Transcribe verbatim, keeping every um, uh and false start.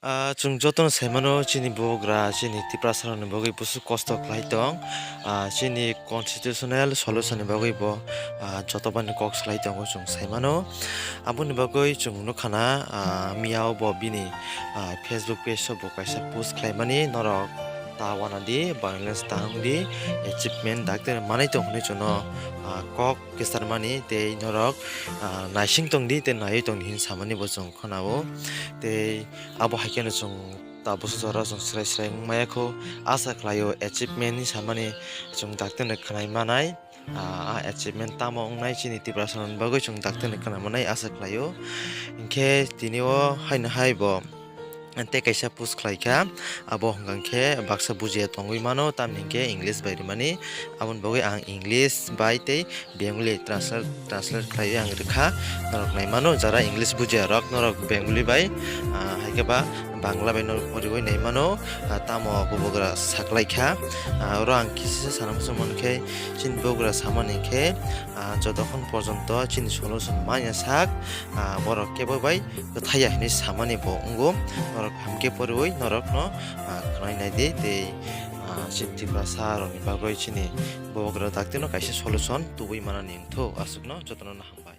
Ah, chwng jotono sai mano, chini bubagra, chini Tiprasarokni bagwi busu kosto khlai tong. Ah, chini constitutional solution ni bagwi bo, ah, joto bani kok salai tongo chwng sai mano. Aboni bagwi chwng nukha na, ah, miyao bo bini, ah, Facebook page o bo kaisa post khlaimani, "Norok ta wana di, violence ta wng di, achievement daktir manai tong," hwnwi chwngno, ah, kok kwcharmani tei norok, ah, naising tong di tei naiwi tong di hin samani bo chwng khwnao. Tei abo hai kheno chwng tabuk jora chwng swrai swrai wng maya kho. Asa khlaio achievement ni samani chwng daktir no khwnai manai. Ah, a achievement tamo wngnai chini Tiprasa ni bagwi chwng daktir no khwnai manai asa khlaio. Hinkhe tini o haino hai bo tei kaisa post khlai kha, abo hwnkha khe baksa bujiya tongwi mano, tamni hinkhe English bai rimani. Aboni bagwi ang English bai tei Bengali translate, translate khlaiwi ang rwkha. Norok nai mano, jara English bujiya rok, norok Bengali bai, ah, hai khe ba Bangla bai norok poriwi nai mano, ah, tamo bubagra saklai kha. Ah, oro ang kisa sana muchung mankhe, chini bubagra samani khe, ah, jotokhon porjonto chini solution manya sak, ah, borok kebo bai kwthaiya hinwi samani bo wngo. Norok hamkhe poriwi norokno, ah, khwnai nai di tei, ah, chini Tiprasa rokni bagwi chini bubagra dakti no kaisa solution tubui manani wngthok. Aswkno jotono no hambai.